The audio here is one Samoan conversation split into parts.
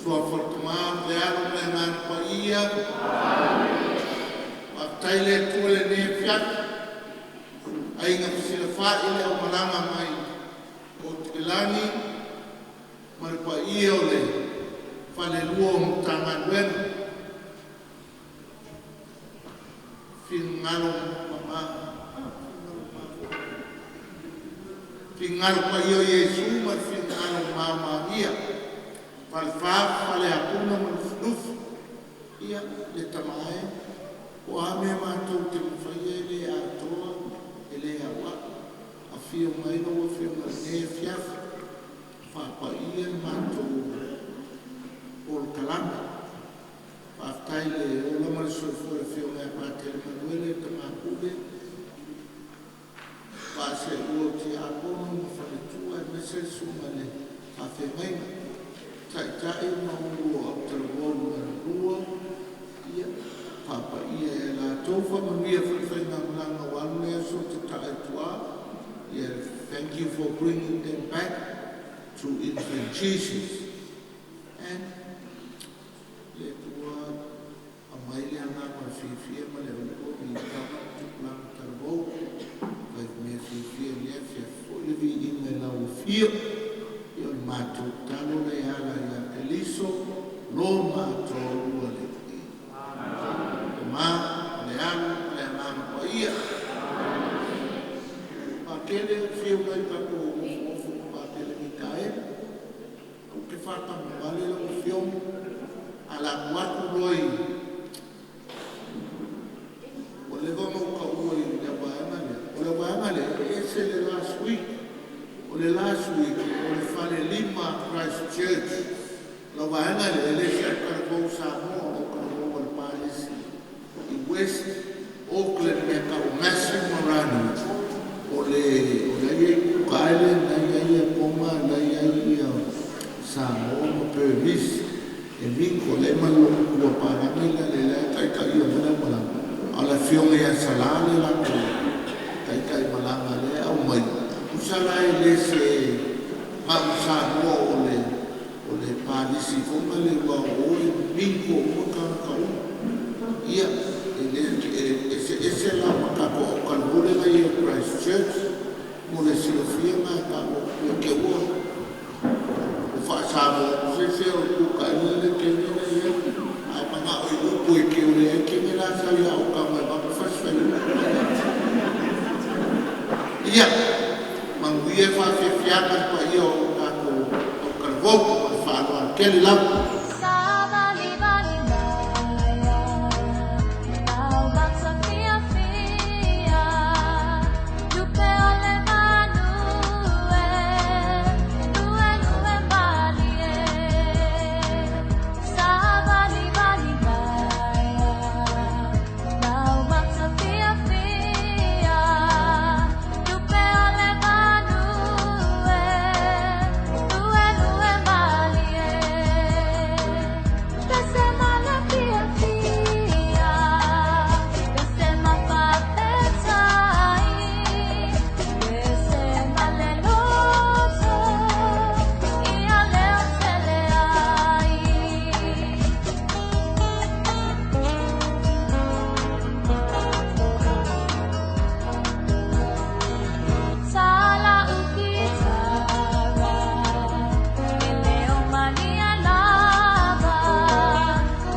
Suafa o le Tama ma le Alo ma le Agaga Paia. Faafetai i le Atua i lenei afiafi, aiga fesilafai le aumalaga mai Aukilani ma le paia o le Falelua o Matagaluega, finagalo finagalo paia o Iesu ma le finagalo maomaria, Falefa ma Faleapuga ma Lufilufi. Ia, le Tama e, po o a mea matou te mafaia e le atoa, e le auau. Afio mai lau Afioga i lenei afiafi, faapaia le matou polokalame. Faafetai i le ola ma le soifua o le Afioga ia Patele Manuele Tama Pule, va seelua o Tiakono ma Faletua aemaise le Susuga i le Faafeagaiga, Taitai ma ulu o autalavou galulue, ia faapaia ia i latou, faamanuia foi i le faigamalaga ua alu le aso o tatai i tua. Yeah, thank you for bringing them back to Infant Jesus. And le Atua aumai le agaga o le fiafia ma le alofa mitamita ma tupulaga talavou. Fai mea fiafia i lenei afiafi, foi le viiga i lau afio. Ia o le matou tatalo lea e ala ia Keriso lo matou Alii. Tama ma le Alo ma le Agaga Paia. Patele, afio mai tatou nofonofo ma Patele Mikaele. Ou te faatamovale lau afioga, a o le a alu atu loa i ua leva ona ou taua i le vaega lea. O le vaega lea e ese le last week. O le last week o le falelima Christchurch. O le vaega lea e le o se autalavou Samoa, o le autalavou a le Palisi i West Auckland, mea tau o Massey ma Ranui. O la e i ai Cook Island, la e i ai Tonga, la e i ai Samoa ma Bernice e mingle ai ma le lotu palagi la le la e taitaia mai le aumalaga. A o le afioga ia Sala le latou taitai malaga lea e aumai. Tusa la e le se ga'u Samoa o le palisi foi lea aua o o e mingle uma tagata uma. Ia, e le e eseese la ma tatou autalavou lea na i ai o Christchurch. Mo le silafia lena e taua atu i te i ua faa-Samoa atu se o le Cook Island le kene la e i ai. Ae manao i upu e te ole ai kene la sau ia o tau mai vaku fasi fai. Ia, manuia faafiafiaga le paia o tatou autalavou ma le faaaloalo tele lava. Savali vali maia, lau mata fiafia, lupe o le manu e, lue lue malie. Savali vali maia, lau mata fiafia, lupe o le manu e, lue lue malie. Pese ma le fiafia, pese ma faafetai, pese ma le loto, ia leo tele ai. Tala ukitara, e leo mania lava,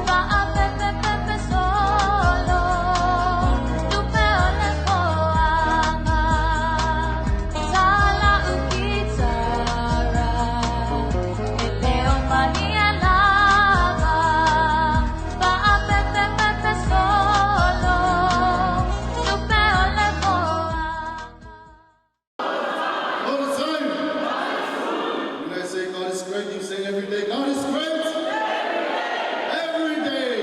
faapepepepe solo, lupe o le foaga. Tala ukitara, e leo mania lava, faapepepepe solo, lupe o le foaga. All the time. When I say God is great, you say every day, God is great. Every day.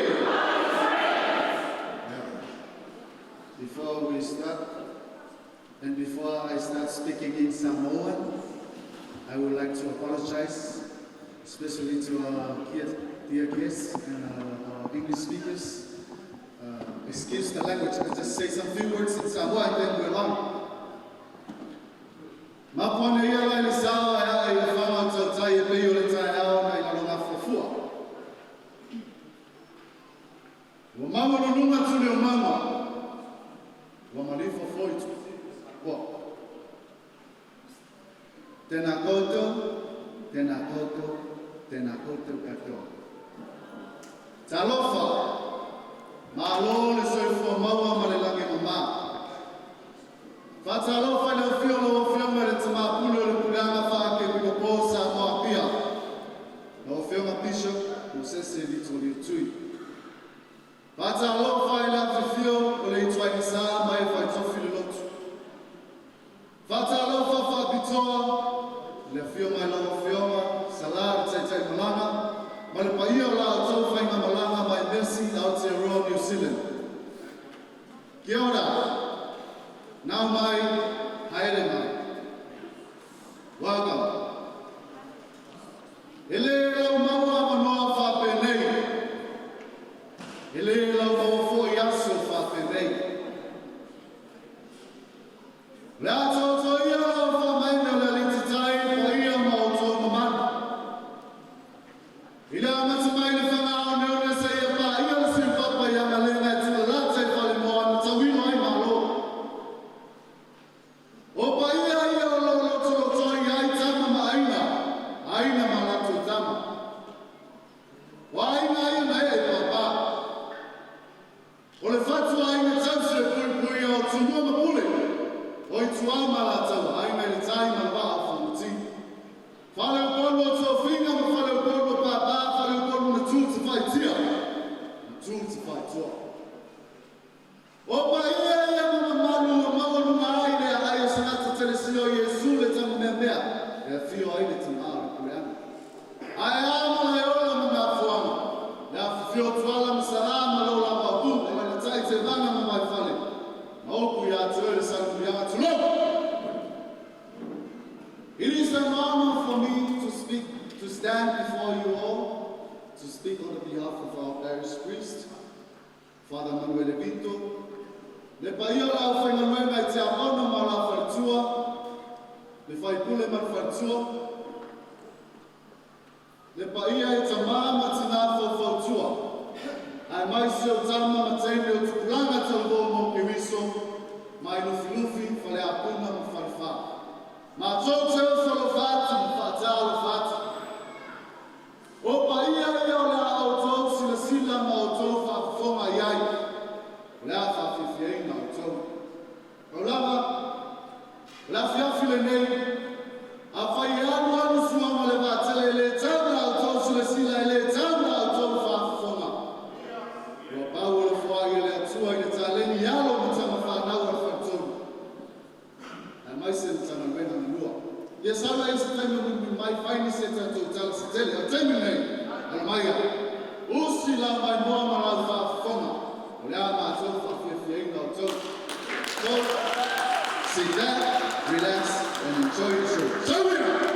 Now, before we start, and before I start speaking in Samoan, I would like to apologize, especially to our dear guests and our English speakers. Excuse the language, I just say some few words in Samoa and then we're on. Mapuane ia la i le sao e ae i le whanga o tautai e pei o le taeao na i lalo ngā fuafua. luga tuli o mauga, ua malifa foi Tua. Tēnā koutou, tēnā koutou, tēnā koutou katoa. Talofa, malo le soifua maua ma le lagi e mama. Faatalofa i le afio o lau Afioga i le Tama Pule o le Puleaga Faakepikopo o Samoa Apia, lau Afioga Bishop Mosese Letoletui. Faatalofa i le afifio o le Ituaiga Sa ma e faitofi le lotu. Faatalofa faapitoa i le afio mai lau Afioga Sala le Taitai Malaga ma le paia o la outou faigamalaga mai Mercy Aotearoa New Zealand. Kia ora, nau mai, haere mai. Welcome. E le lau maua avanoa faapenei. E le lau maua foi aso faapenei. Le atoatoa ia lau faamaene o le alititai paia ma outou mamalu. I le amata mai le fagaoneone seia paia le siupapa i agalega e tulalata i falemoa na tauilo ai malo. O paia ia o lo lotolotoi ai tama ma aiga, aiga ma latou tama. O aiga ia na ee i papa. O le fatu aiga tausi e puipui o Tumua ma Pule. O Ituau ma Alataua, aiga i le tai ma le vaa o Fonoti. Fale o polu o tofiga ma fale o polu o papa, fale o polu na tu te whaitia, na tu te whaitoa. O paia ia ma mamalu o maualuga ai le aai o se gata telesio Iesu le tama mea mea, e afio ai le tama o le puleaga. Ae a ma le ola ma mafuanga, le afifio tuala ma sala ma lo la mapu, o le tai te vanga ma mai fale. Ma opu ia te oe le salumiaga tulou. It is an honor for me to speak, to stand before you all, to speak on the behalf of our parish priest, Father Manuel Vito, le paia o la faigaluega i tiakono ma la faletua, le faipule ma le faletua, le paia i tamā ma tinā faufautua, aemaise o tama ma teine o tupulaga talavou mo Keriso, mai Lufilufi, Faleapuna ma Falefā. Matou te ofo alofa atu ma faatalofa atu. O paia ia o le a outou silasila ma outou faafofoga i ai. O le a faafiafiaina outou. Pau lava, o le afiafi lenei, afai e alualu suaga o le vaatele e le tau la outou silasila e le tau la outou faafofoga. Ua pau o le foai e le Atua i le taleni alo ma tama whanau o le faletolu. Aemaise le Matagaluega na lua. Ia sau la se taimi mulimuli mai fai nisi e tatou tala se tele. O le taimi lenei, ala maia. Usi lau maimoa ma lau faafofoga. O le a matou faafiafiaina outou. So, sit back, relax, and enjoy the show. So we are!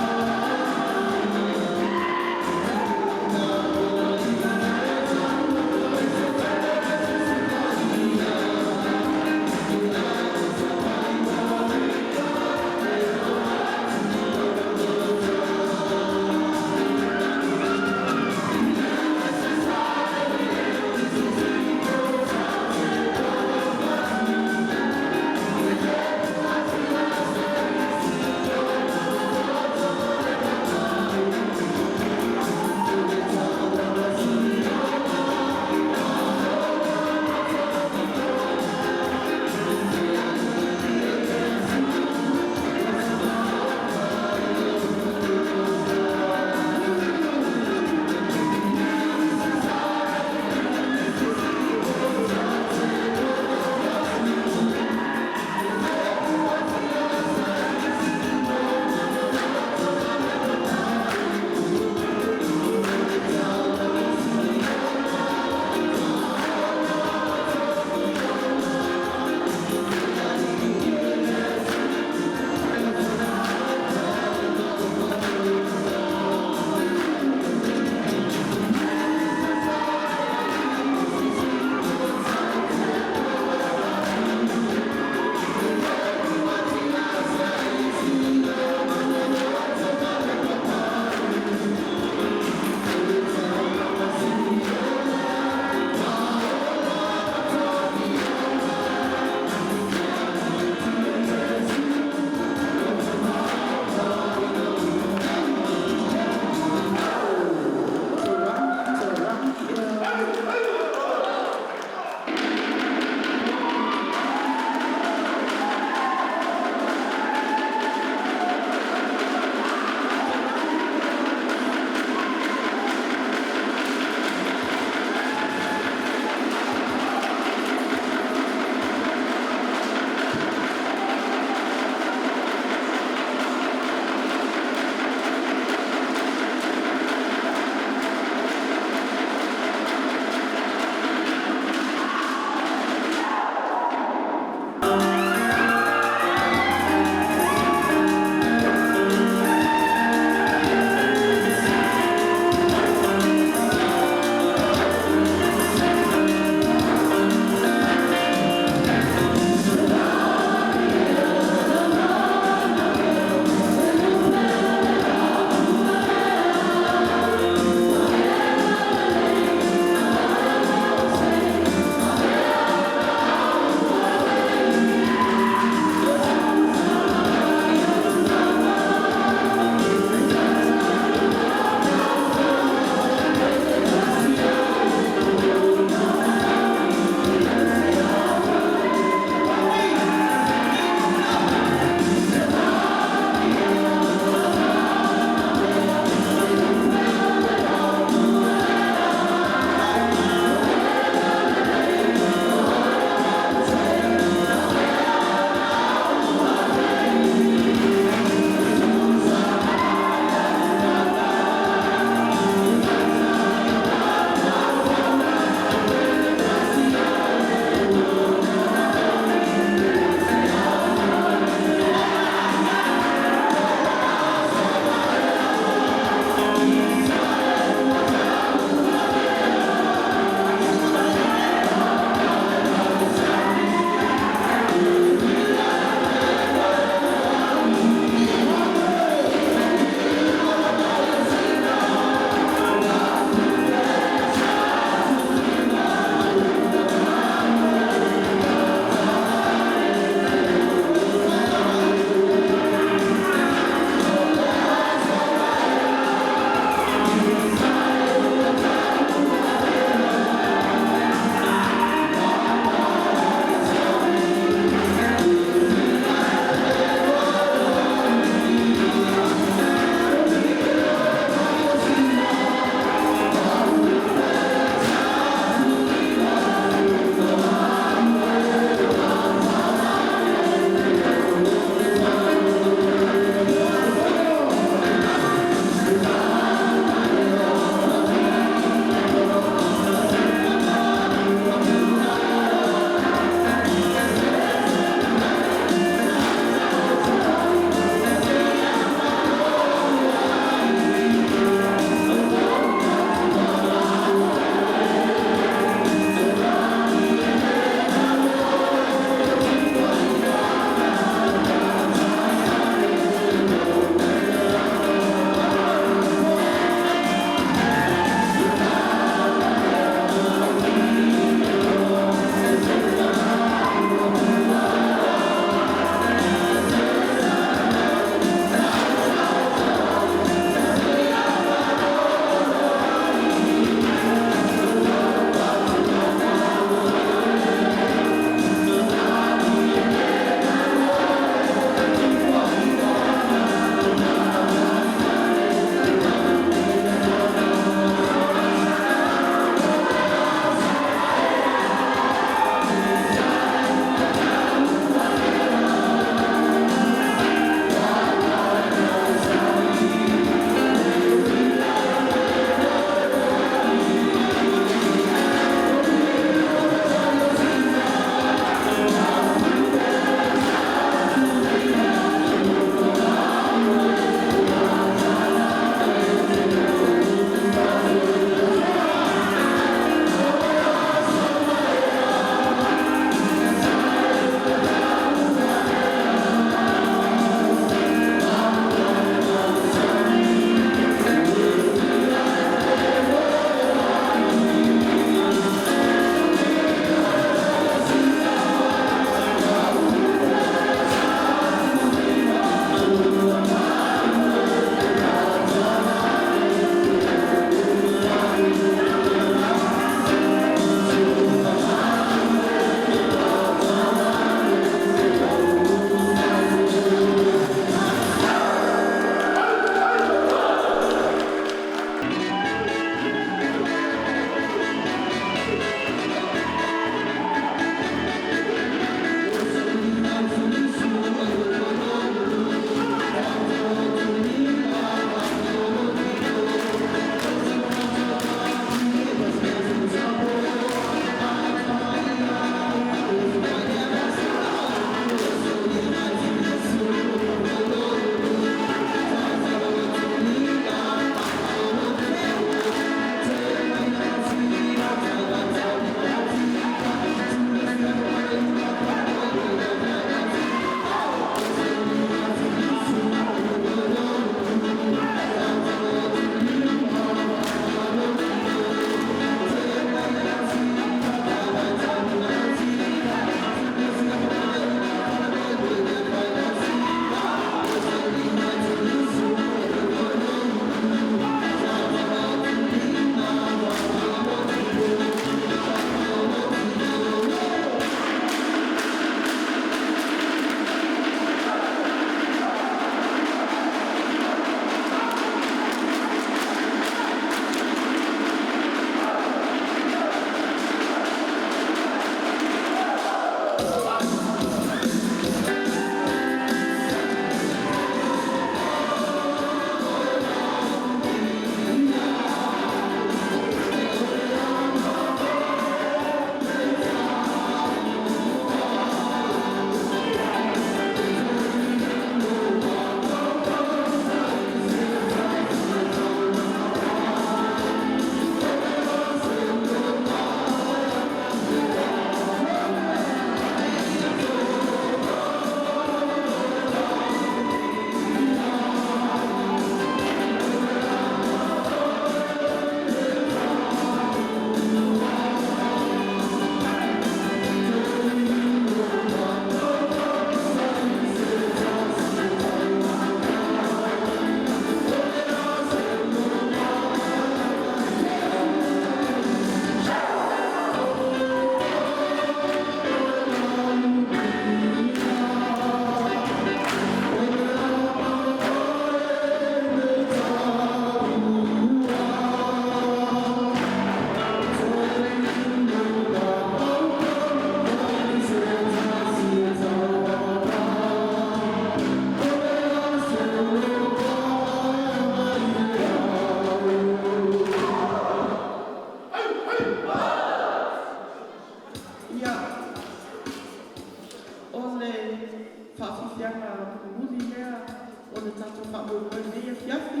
le tatou faamoemoe i lenei afiafi.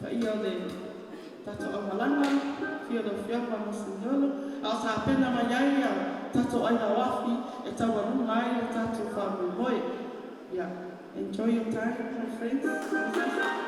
Paia o le tatou aumalaga, afio lau Afioga Mosignolo, a o tapena mai ai ia tatou aigao afi e taualuga ai le tatou faamoemoe. Yeah. Enjoy your time, my friends.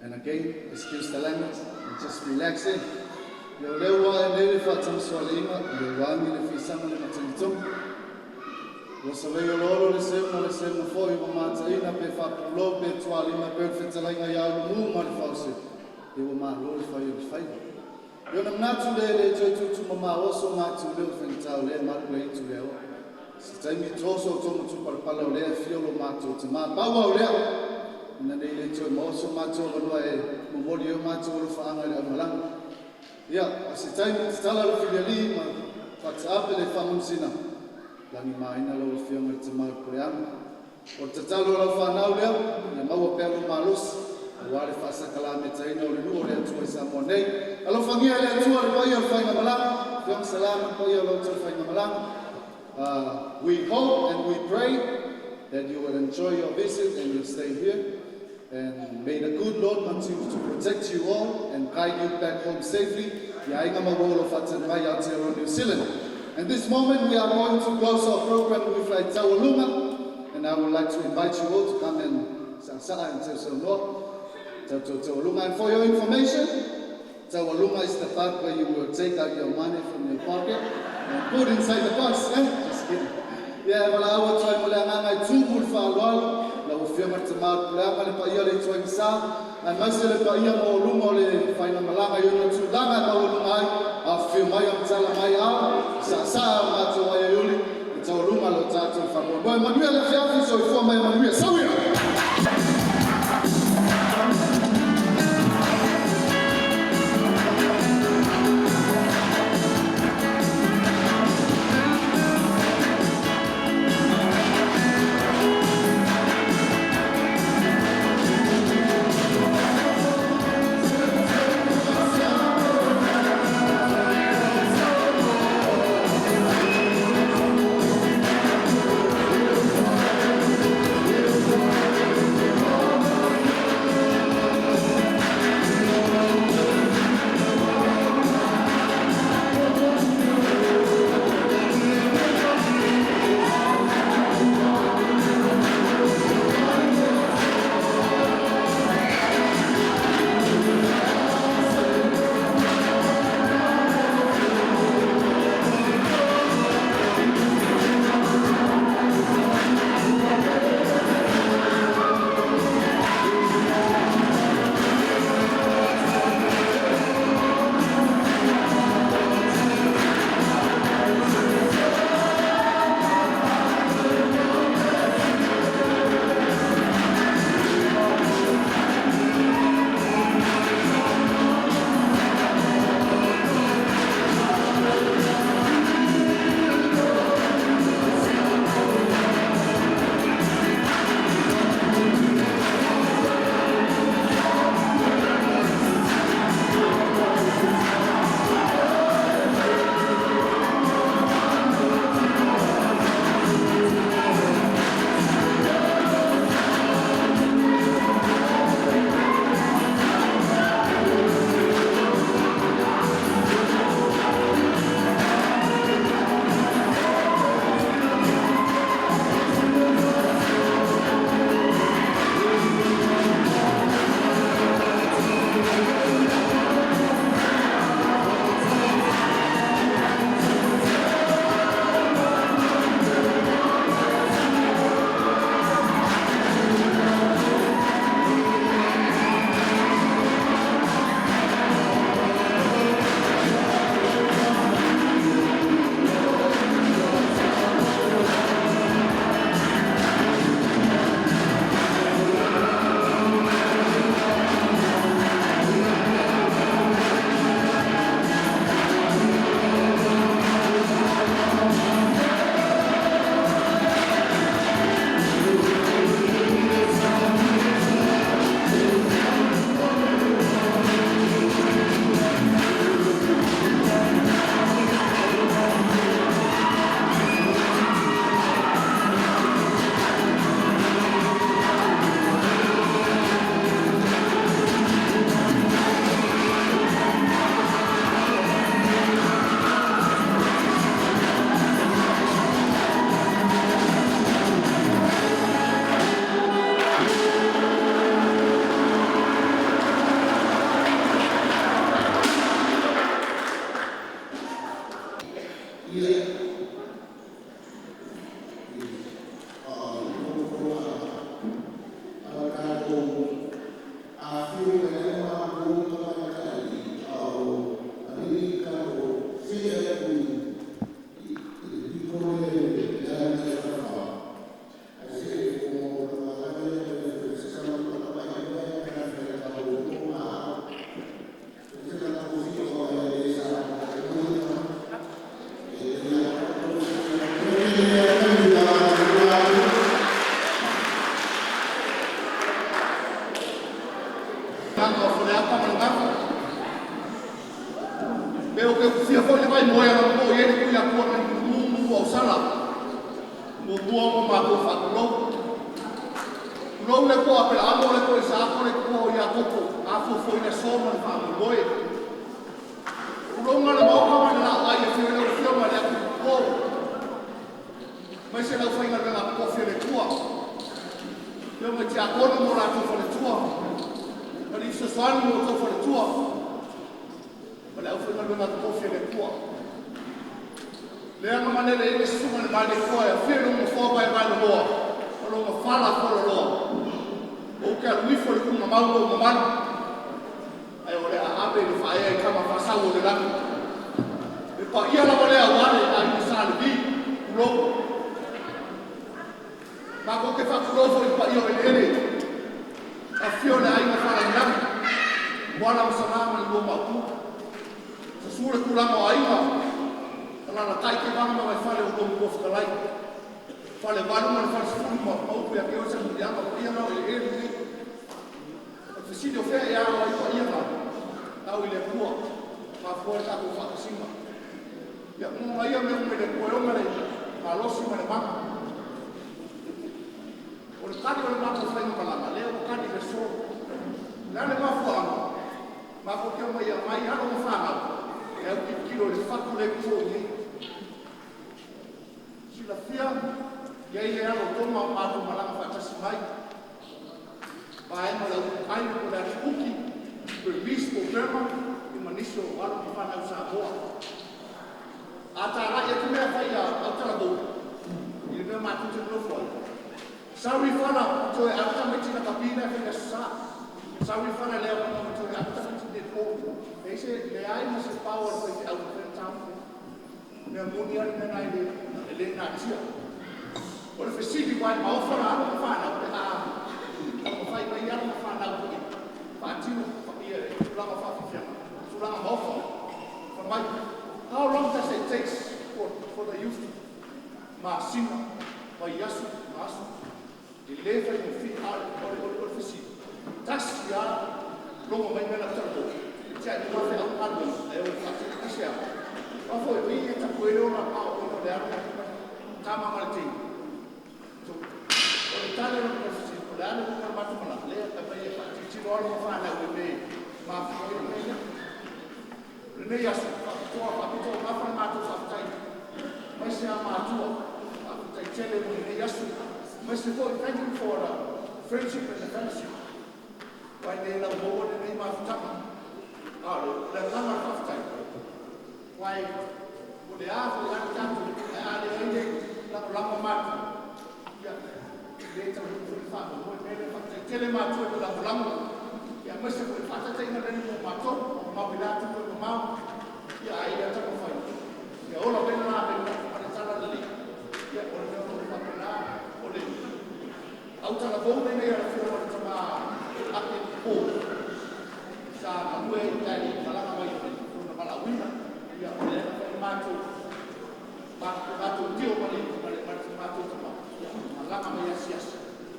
And again, excuse the language, and just relax in. Ia o lea ua ae nei le faatamasoaliiga, ia ua agi le fisaga le matagitoga. Ua savei oloolo le seu ma le seuga foi ua mataina pe faapulou pe tualima pe o le fetalaiga ia Ulumu ma le Fausi. Ia ua malo le fai o le faiva. Ia ona manatu lea e le toe tuutuumamao so matou leo i faigata o lea e malu le itu le aoa. Se taimi to so outou matupalapala o lea e afio lo matou tama. Pau lava o lea, ina nei le toe maua so matou avanoa e momoli ai o matou alofaaga i le aumalaga. Ia, o se taimi tatala le filialii ma faataape le faamanusina, lagimaina lau Afioga i le Tama o le Puleaga. O le tatalo a lau fanau lea, ia maua pea lou malosi, aua le faasakalametaina o le nuu o le Atua i Samoa nei. Alofagia e le Atua le paia o le faigamalaga, Afioga Sala ma le paia o la outou faigamalaga. We hope and we pray that you will enjoy your visit and your stay here. And may the good Lord continue to protect you all and guide you back home safely. I aiga ma ua olo faatali mai Aotearoa New Zealand. And this moment we are going to close our program with like Taualuga. And I would like to invite you all to come and sa'asa'a and sausaunoa. Taualuga. And for your information, Taualuga is the part where you will take out your money from your pocket and put inside the box. Eh? Just kidding. Ia, e valaau atu ai ma le agaga e tumu le faaaloalo, lau Afioga i le Tama o le Puleaga, le paia o le Ituaigisa, aemaise le paia maualuga o le faigamalaga i ona tulaga e maualuga ai, afifio mai a matala mai ao, saasaa o matou ai aiuli, e taualuga lo tatou faamoemoe. Manuia le afiafi, soifua ma ia manuia. Sau ia! Aga o Faleata ma le Gafa. Me o ke kufia foi le vai moe ala mo i ele kui atua ngai mumu au sala. Mo mua mo mātou whakulou. Kulou le koa pela amo le koa isa ako le koa o ia koko. A fofo i le soma le whaamoe. Kulou ngā le maoka mai le lau ai e whio le whio mai le aku ko. Mai se lau whainga le ngā kofi le kua. Whio mai te akono mo rātou whaletua. Ma le isosoani mo tau whaletua. Ma le au whainga le ngā kofi le kua. Le anga manele ele susunga le mai le kua e whio le mo vai vai le moa. O longa whala whala loa. O ke alu ifo le kunga mau o mamanu. Ai o le a ape le whaea i kama whasau o le langi. E pa ia lava lea wale a i sa le vi. Kulou. Ma ko ke whakulou fo i pa ia o ele ele. A whio le ainga whala i langi. Wala o sana ma le lua mautu. Sa sura kulanga o ainga. Alala tai ke wanga mai whale o lua mua whakalai. Whale walu ma le whale sifuru ma maupu ya ke o sa murianga o ia ngau ele ele nei. O fesili o fea e alo ai pa ia ngau. Tau i le kua. Mafua le tātou whakasima. Ia mo ngai ia mea ume le kua e onga le malosi ma le manga. O le kani o le mātou whainga malanga, lea o kani le so. Le ale mafua anga. Mafua kia mai a mai alo ma whanau. E au kilo le whatu le kua i nei. Sila fia, ia i le alo toma o mātou malanga whaatasi mai. Vaenga le ai o le atuuki, Burmese po Burma, i manisi o alo ma whanau Samoa. A tā rai atu mea whai a autara mou, i le mea mātou te nofo ai. Sauri whana, toe ata me tina kapina e whai sa. Sauri whana lea whana toe ata me tina pō. E ise le ai ma se pau al whai te au whai tāmu. Mea moni ali mea nai le le nā tia. O le fesili wai maofara alo ma whanau pe a o whai mai alo ma whanau koe. Whaatino ia e tulaga whawhiwhianga. Tulaga maofa. Whamai. How long does it take for the youth to masina, mai aso, ma aso. E le whai mo fi a o le o le o le fesili. Tasi a longo mai mea na tala E tia ni wawe au alu e o whati ise a. Wafo e i e tapu e leo na pao o le alo tama ma le teini. So, o le tale o le fesili, o le alo o le matu mana, lea ka mai e whaatitilo alo ma whanau e me mafua i le ia. Lenei aso, whakatoa, whakatoa, ngawhana mātou whakatai. Mai se a mātua, whakatai tele mo lenei aso. Mai se foi, thank you for the friendship and the fellowship. Wai nei lau maua lenei mafutanga. A le, le nganga whakatai. Wai, o le a foi anu tātou, e a le ai nei, lango lango mātua. Ia, le tau hu foi wha, mo e mele whakatai tele mātua e lango lango. Ia, mai se foi whatatai ngā reni mo mātou, o mau i lātou mo mau. Ia, ai ia taku whai. Ia, ola pena nā pena, ma le tala lele. Ia, o le mea o le whapena, o le autala vou nei a le whio o le tama ake pō. Sa malue i tai malanga mai o le kona malauina. Ia, o le whai mātou, mātou tio ma le, ma le, ma le mātou tama. Ia, malanga mai asi asi.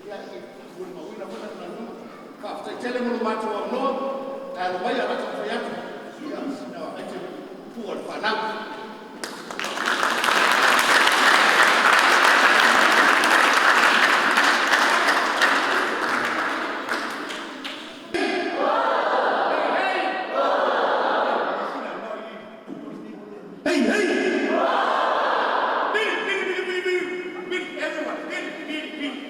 Ia, e kuri mauina wena na nunga. Whaafutai tele mo le mātou au noa, tai alo mai a rata whai atu. Ia, sina ai te pua le whanau. Hey, hey! Billy, Billy, Billy, Billy, Billy, Billy, everyone, Billy, Billy, Billy.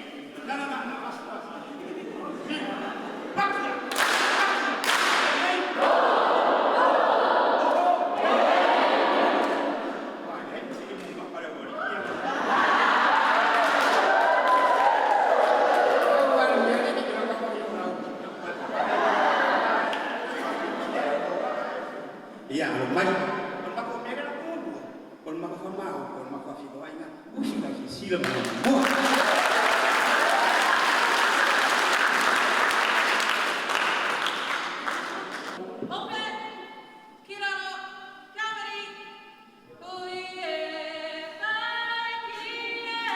No, no, no, no, us, us. Billy, back here, back here. Hey, hey. Oh, oh, hey. Ia, alo mai. O le matou mea lea na muamua, o le matou faamalo, o le matou faafeiloaiga, usi lau silasila ma lou igoa. Ope, ki raro, kia wiri, hui e tai ki e.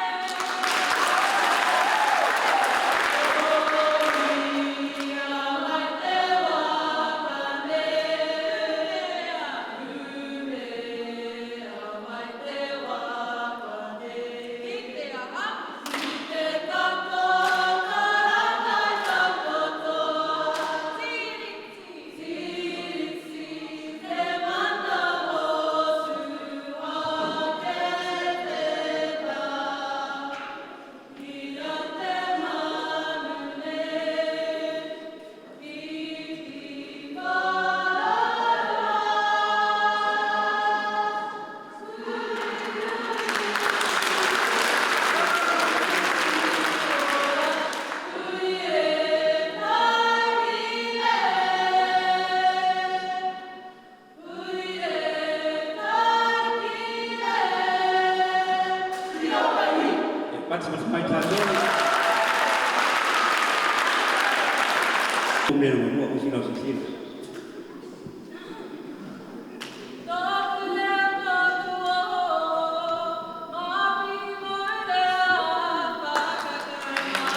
Ki te aha? Ki te katoa tarangai tautotoa. Tiriti, tiriti, te mana motu ake te rā. Ia te manu nei, whiwhi karara. Hui e taiki e, hui e taiki e. E pati mai tatou. O mea muamua, usi lau silasila. Tōku leo tōku oho, mapi moerea whakakai mai.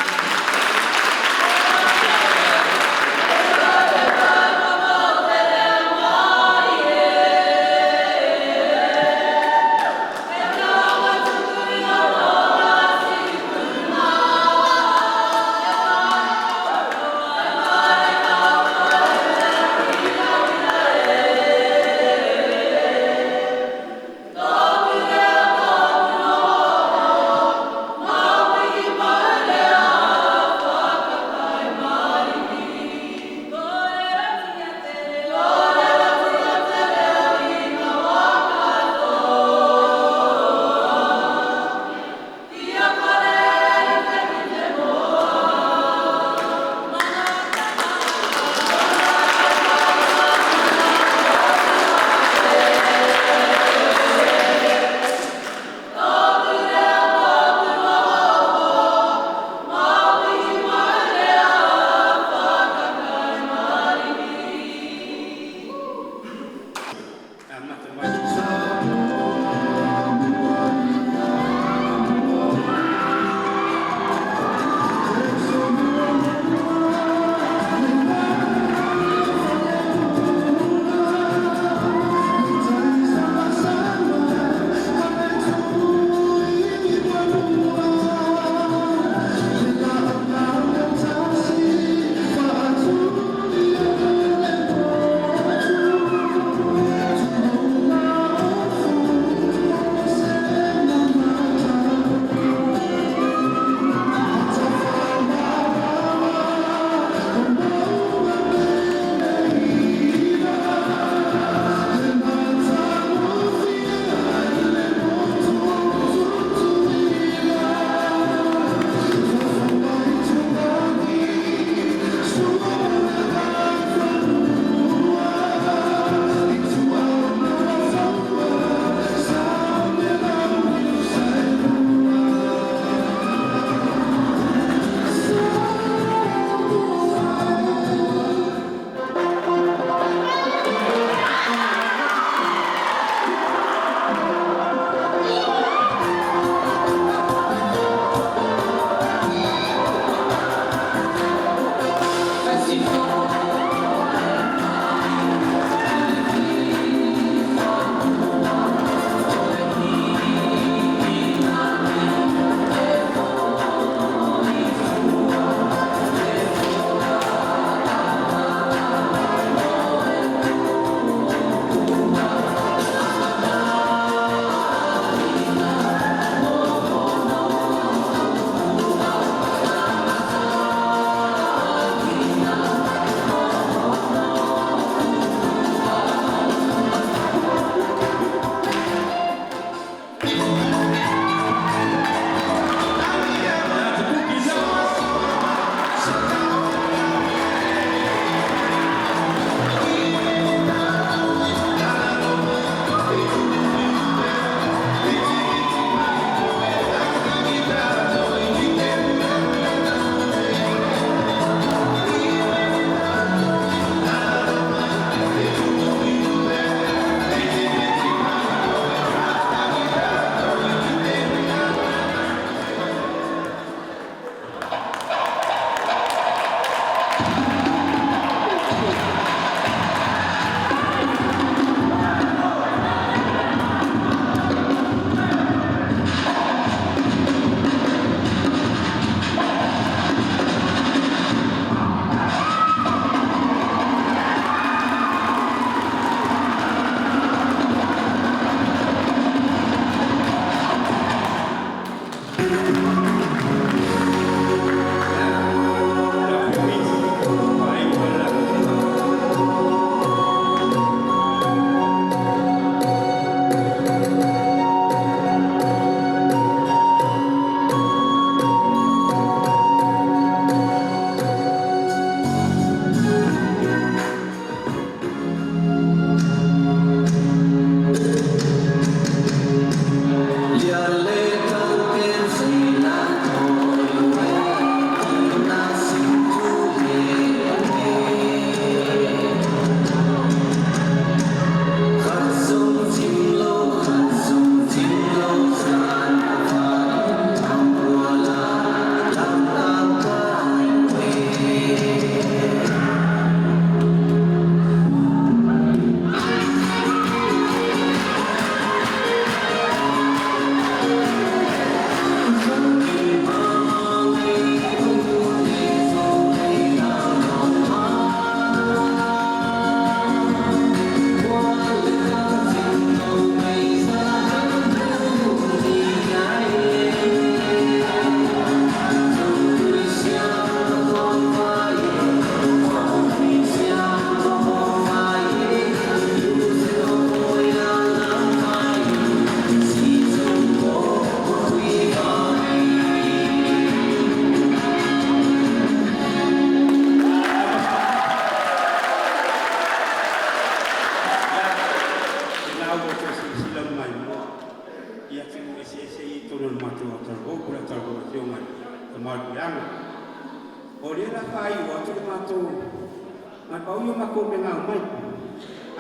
Pau ia o matou mea na aumai.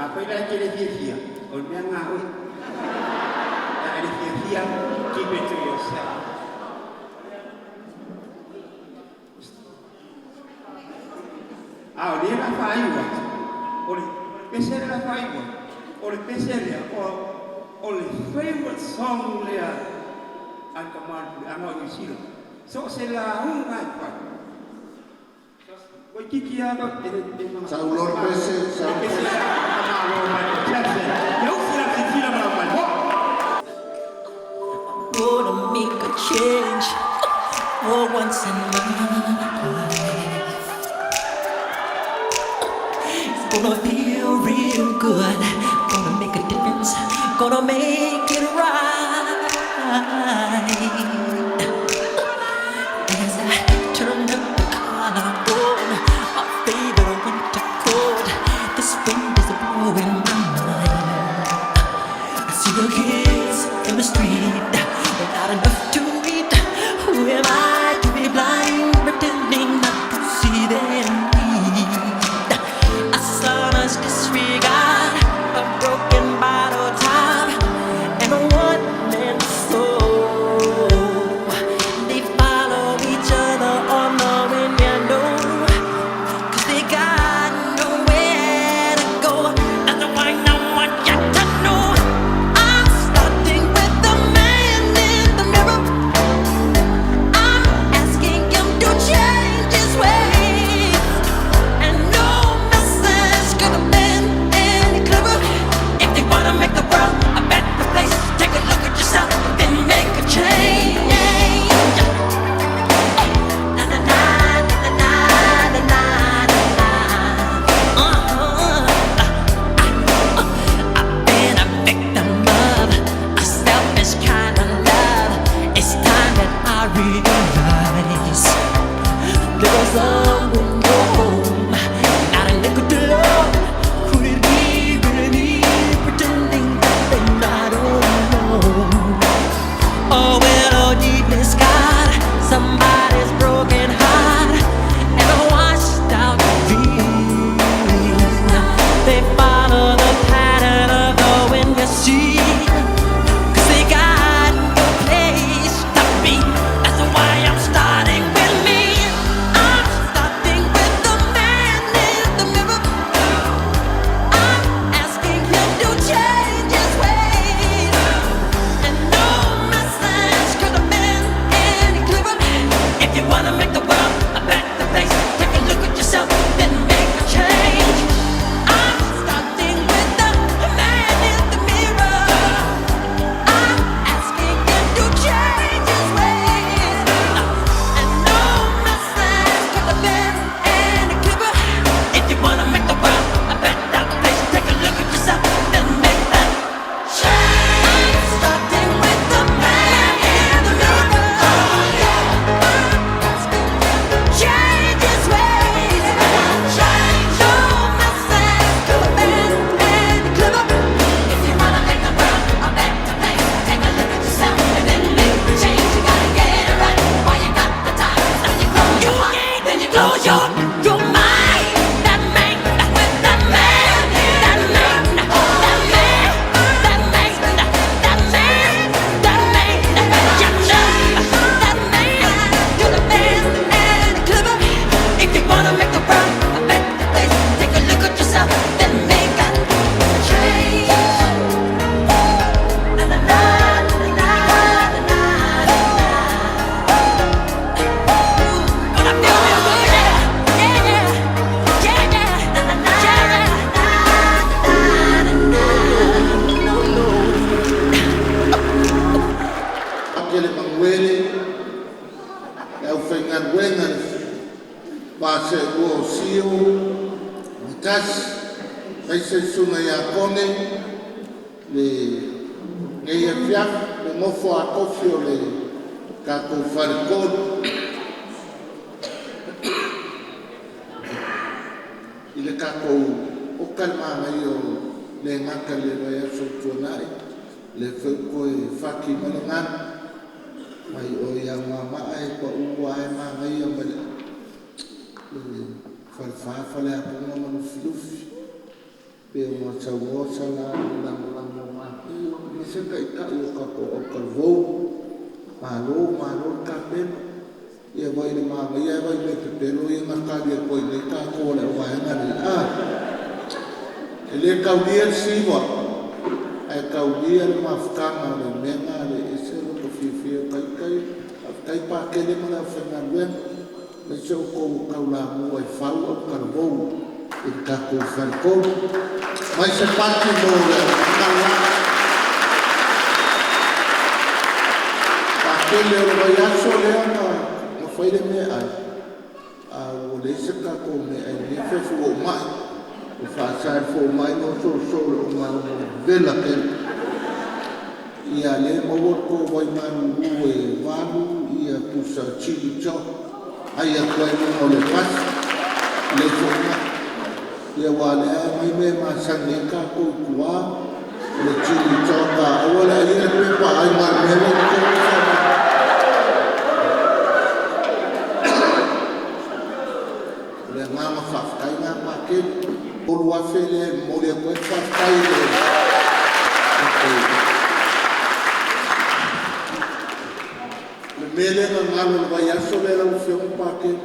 Afai la e te le fiafia, o le mea lena a oe. A e le fiafia, keep it to yourself. A o lea la faaiu atu, o le pese lea la faaiu atu, o le pese lea, o le favorite song lea a le tama o le puleaga o Niu Sila. So o se lauga e fai, toeitiiti lava e Sauloa le pese, le sauloa le pese pese. lea a Malo Michael Jackson. Ia ufi lau silasila ma lau maimoa. Gonna make a change for once in my life. It's gonna feel real good. Gonna make a difference. Gonna make it right. As I turn up the collar on my favorite winter coat, this wind is blowing my mind. I see the kids in the street without enough to eat. Who am I to be blind, pretending not to see their need? A summer's disregard, a broken bottle top, and a one-man soul. They follow each other on the wind, you know. 'Cause they got nowhere to go. That's why I want you to know. I'm starting with the man in the mirror. I'm asking him to change his ways. And no message could have been any clearer. If they wanna make the world a better place, take a look at yourself, then make a change. Na na na na na na na na. Uh-huh. I've been a victim of a selfish kind of love. It's time that I realize there was someone go home, not a nickel to love. Could it be really me pretending that they're not alone? Oh, well, deep scarred, somebody's broken heart, and a washed out dream. They follow the pattern of the wind, you see, 'cause they got no place to be. That's why I'm starting with me. I'm starting with the man in the mirror. I'm asking him to change his ways. And no message could have been any clearer. If you wanna make the world a better place, take a look at yourself, then make a change. I'm starting with the man in the mirror. I'm asking him to change his ways. And no message could have been any clearer. If you wanna make the world a better place, take a look at yourself, then make that change. I'm starting with the man in the mirror. Change his ways. Change. No message could have been any clearer. If you wanna make the world a better place, take a look at yourself and then make the change. You gotta get it right while you got the time. When you close your heart, then you close your mind. That man, with that man, that man, that man, that man, that man, that man, you know that man could have been any clearer. If you wanna make the world a better place, take a look at yourself, then make a change. Na na na na na na na na. Gonna feel real good, yeah, yeah, yeah, yeah, na na na na na na na na. Akele Manuele, le aufaigaluega le paseua o Sio ma Tasi, aemaise le susuga ia Kone lenei afiafi, le nofo a tofi o le tatou faletolu. I le tatou oka le manaia o le gata i le vaiaso ua tuanai, o lea foi ua toe fati mai le galu mai o i Anoamaa e pau lava e manaia ma le Falefa, Faleapuga ma Lufilufi. Pe ona saunoa Sala i le lagolago a matua aemaise le Taitai o tatou autalavou. Malo, malo le tapena. Ia vai le manaia ae vai mea pepelo ia na tali atu ai nei tatou a le auvaega nei. A! E le taulia le siva, ae taulia le mafutaga o le mea lena le ese lota fiafia o ita ia. Faafetai Patele ma le aufaigaluega, aemaise outou o taulamua e fau autalavou i le tatou faletolu. Mai se pati mo le auvaega le la. Patele o le vaiaso lea na fai le meaai, a ua leai se tatou meaai i lenei afiafi ua ou ma'i. Ua faasa e le fomai ona osoosoo i lou malosi ua vevela tele. Ia lea e maua le tou vai malulu e 8 pusa chili choc ai atu ai i luga o le pasi le foi mai. Ia aua o lea e aumai mea e masani ai tatou i tua o le chili choc. Aua le aia le pepa, ai ma le mea la e i totonu Samoa. O le agaga faafetai lena Patele. $3,000 lea e momoli atu ai le faafetai i le Le mea lea na galo i le vaiaso lea lau Afioga Patele,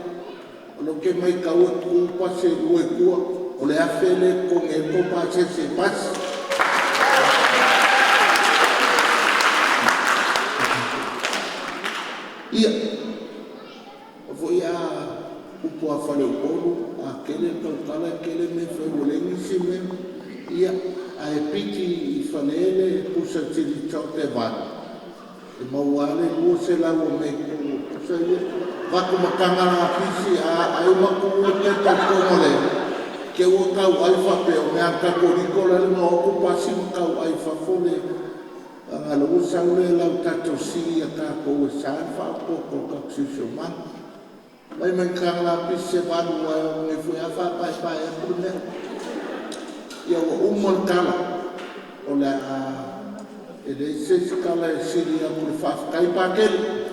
o lea ou te matau e tu pasi e lua i tua, o le $1,000 lea e totogi ai le tou pasese i pasi. Ia, foi a upu a faleupolu, a tele le tautala e tele mea e fai ua leai nisi mea. Ia, ae piki i Fale le pusa chili choc e 8, e maua lava le 200 o mea i totonu o pusa ia. Avatu ma taga lapisi, a ai ma tuu le pepa i totonu o le… te i ua tau ai faapea o mea a le Katoliko la e na o atu pasi ma tau ai i fafo le… Leaga o lea ua sau le Lautato Si a tatou e sa le faaotooto o le tatou siosiomaga. Aumai ma ni taga lapisi se 8 aua e ono foi lava faapaepae atu le mea. Ia ua uma le tala, o le a e leai se isi tala e sili atu i le faafetai Patele.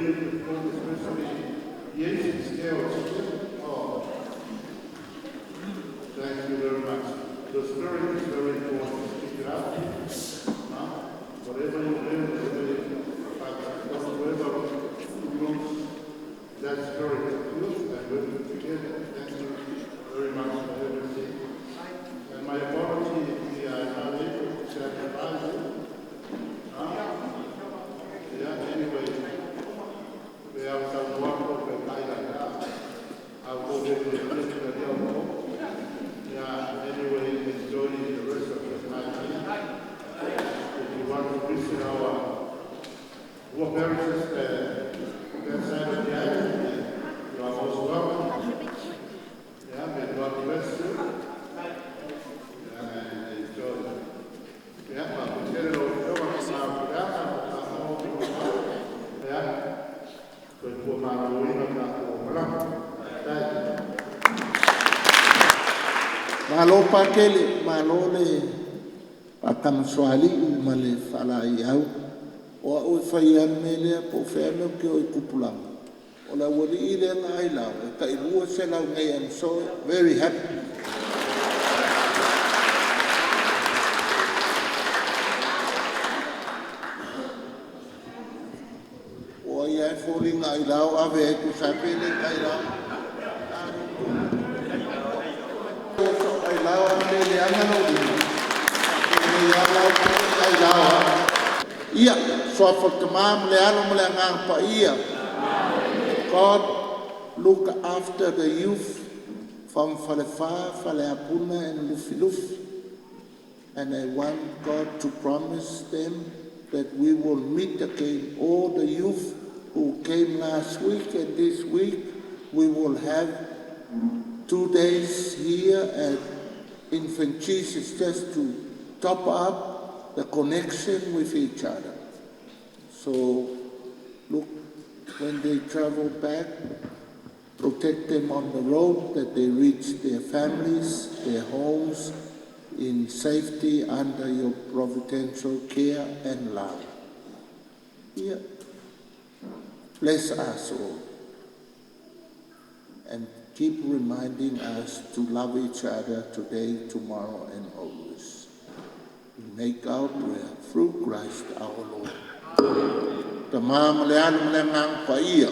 really important, especially the ancient scales. Oh, thank you very much. The spirit is very important. Pick it up. No? Whatever you do, whatever groups, that spirit is good and working together. Thank you very much for everything. And my apology if we are not able to say goodbye. Yeah, anyway, we have some work of the I'll go with the Yeah, anyway, enjoy the rest of your time here. If you want to visit our parishes, that side of the island, you are most welcome. Yeah, may God bless you. Yeah, and enjoy. Yeah, yeah, Malo pakele, malo le pakamaswali ma le whala i au. O au e whai ane me lea po whea me o ke o i kupulanga. O la wali i le nga ai lau, e ka i lua se lau nei, I'm so very happy. O ai ai fōli ngā i lau, ave e ku sape le ngā i lau. Ai lau a me le anga no lima. Me ia lau ai lau. Ia, soa tamam le alo mo le anga pa ia. God look after the youth from Falefa, Faleapuna and Lufilufi. And I want God to promise them that we will meet again. All the youth who came last week and this week, we will have 2 days here at Infant Jesus just to top up the connection with each other. So look, when they travel back, protect them on the road, that they reach their families, their homes, in safety under your providential care and love. Here, bless us all and keep reminding us to love each other today, tomorrow, and always. We make our prayer through Christ our Lord. Tamam le alu le ngang pa ia.